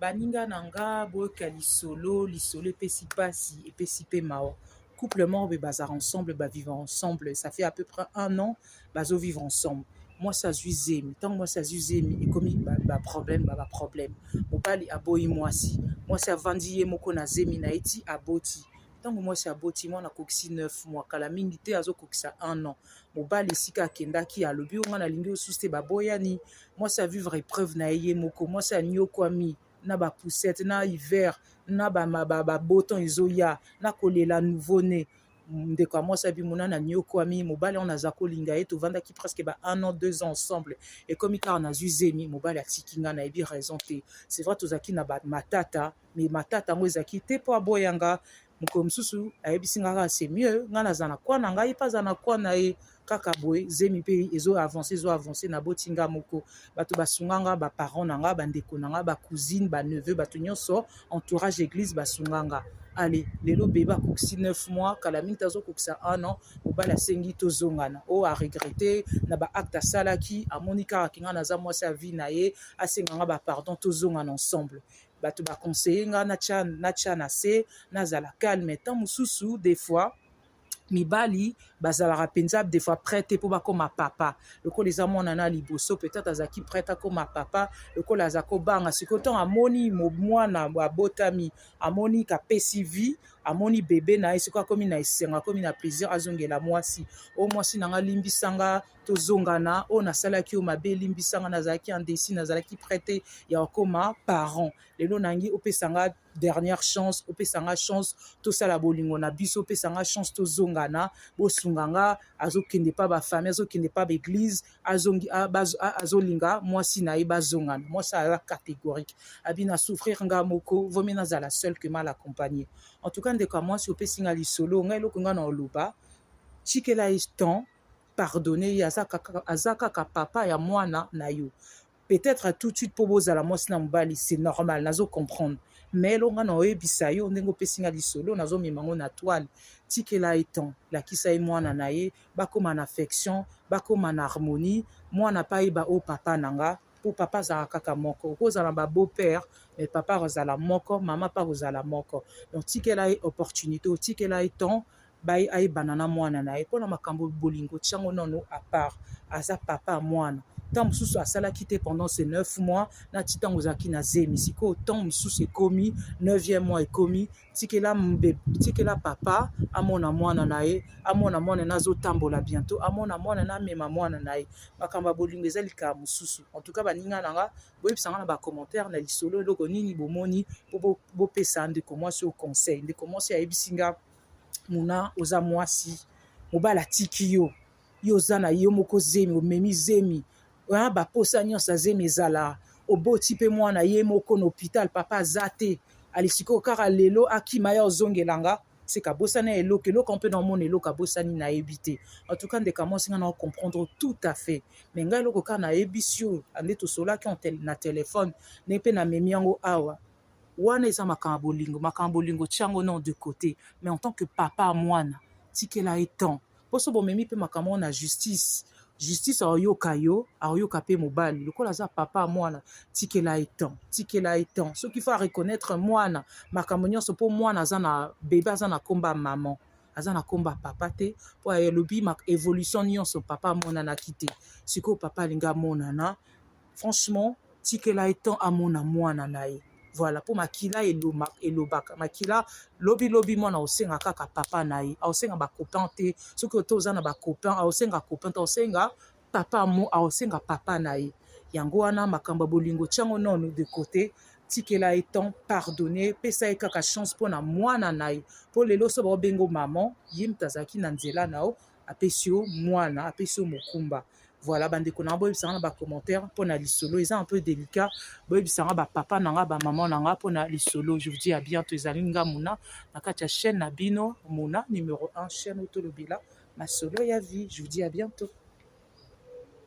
Baninga na nga, boyoka lisolo. Lisolo epesi mpasi, epesi mpe mawa. Couple moko boye bazala ensemble, bavivre ensemble, ça fait à peu près un an bazovivre ensemble. Mwasi azwi zemi. Ntango mwasi azwi zemi, ekomi baproblème, baproblème. Mobali aboyi mwasi. Mwasi avandi ye moko na zemi na ye ti aboti. Ntango mwasi aboti, mwana akokisi 9 mois, kala mingi te azokokisa 1 an. Mobali, esika akendaki, alobi: "O, nga nalingi osusu te." Baboyani. Mwasi avivre épreuve na ye ye moko. Mwasi anyokwami na bapoussette, na hiver, na baboton ezoya, na kolela nouveau-né. Ndeko ya mwasi abi: "Mona, na nyokwami. Mobali wana aza kolinga ye, tovandaki presque ba 1 an, 2 ans ensemble. Ekomi kaka nazwi zemi, mobali atiki nga. Nayebi raison te. C'est vrai, tozalaki na matata, mais matata yango ezalaki te mpo aboyanga. Mokolo mosusu ayebisi nga kaka c'est mieux nga naza na kwa na ngai, mpe aza na kwa na ye." Kaka boye, zemi mpe ezo avance, ezo avance, naboti nga moko. Bato basunga nga, baparent na nga, bandeko na nga, bacousine, baneveu, bato nyonso, entourage, église basunga nga. Ale lelo bebe akokisi 9 mois, kala mingi azokokisa 1 an. Mobali asengi tozongana. Oyo aregretter na baacte asalaki, amoni kaka que nga naza mwasi ya vie na ye, asenga nga bapardon, tozongana ensemble. Bato baconseiller nga natya na se, nazala calme. Ntan mosusu, des fois mibali bazalaka mpenza des fois prêt te mpo bakóma papa. Lokola eza mwana na liboso, peut-être azalaki prêt akóma papa, lokola aza kobanga. Sikoyo ntango amoni mwana abotami, amoni kapesi vie, amoni bebe na ye, sikoyo akomi na esengo, akomi na plaisir, azongela mwasi: "O, mwasi na nga, limbisanga, tozongana. Oyo nasalaki oyo mabe, limbisanga. Nazalaki indécis, nazalaki prêt te ya kokóma parent. Lelo nangi opesanga dernière chance, opesanga chance tosala bolingo na biso, opesanga chance tozongana, bosunga nga." Azokende pa bafamille, azokende pa baeglise, azolinga mwasi na ye bazongana. Mwasi aza catégorique, abi: "Na souffrir nga moko, vomi nazala seul que mal accompagné." En tout cas, ndeko ya mwasi, opesi nga lisolo. Ngai, eloko nga na oloba, tikela ye temps, pardonne ye. Aza kaka papa ya mwana na yo. Peut-être tout de suite mpo bozala mwasi na mobali, c'est normal, nazo comprendre. Mais eloko nga na oyebisa yo, ndenge opesi nga lisolo, nazomema ngo na toile: tikela ye temps, lakisa ye mwana na ye, bakóma na affection, bakóma na harmonie. Mwana mpe ayeba oyo papa na nga, mpo papa azalaka kaka moko. Okozala na babeau père, mais papa akozala moko, mama mpe akozala moko. Donc tikela ye opportunité, otikela ye temps, ayebana na mwana na ye. Mpona makambo bolingo, tiango nono à part. Aza papa ya mwana. Ntango mosusu asalaki te pendant ces 9 mois, nati ntango ozalaki na zemi. Sikoyo ntango mosusu ekomi neuvième mois, ekomi, tikela, tikela papa amona mwana na ye, amona mwana na azotambola bientôt, amona mwana na amema mwana na ye. Makambo ya bolingo eza likambo mosusu. En tout cas, baninga na nga, boyebisanga na bacommentaire na lisolo eloko nini bomoni mpo bopesa ndeko mwasi oyo conseil. Ndeko mwasi ayebisi nga: "Muna, oza mwasi, mobali atiki yo, yo oza na yo moko zemi, omemi zemi, baposa nyonso azemi ezala, oboti mpe mwana ye moko na hôpital, papa aza te. Ali sikoyo kaka lelo akima ya ozongelanga, seka abosani eloko, eloko mpe naomona eloko abosani, nayebi te." En tout cas, ndeko mwasi, nga na comprendre tout à fait, mais ngai eloko kaka nayebisi yo, nde tosolaki na telefone, nde mpe namemi yango awa. Wana eza makambo ya bolingo. Makambo bolingo, tiango non de côté. Mais en tant que papa mwana, tikela ye temps. Mposo bomemi mpe makambo na justice, justice aoyoka yo, aoyoka mpe mobali. Lokola aza papa mwana, tikela ye temps, tikela ye temps. Soki faut areconnaître mwana, makambo nyonso, mpo mwana aza na bebe, aza na nkombo ya mama, aza na nkombo ya papa te, mpo alobi évolution nyonso papa amonanaki te. Sikoyo papa alingi amonana. Franchement, tikela ye temps amona mwana na ye. Voilà, mpo makila elobaka, makila lobilobi. Mwana aosenga kaka papa na ye, aosenga bacopain te. Soki ote oza na bacopain, aosenga copain te, aosenga papa mo, aosenga papa na ye. Yango wana, makambo ya bolingo, tiango nono de côté, tikela ye temps, pardonne, pesa ye kaka chance mpona mwana na ye. Mpo lelo so baobenga mama, ye moto azalaki na nzela na yo, apesi yo mwana, apesi yo mokumba. Voilà, bandeko na nga, boyebisanga na bacommentaire mpona lisolo. Eza un peu délicat. Boyebisanga, bapapa na nga, bamama na nga, mpona lisolo. Je vous dis à bientôt. Ezali nga Muna na kati ya chaîne na bino, Muna numéro 1, chaîne oyo tolobela masolo ya vie. Je vous dis à bientôt.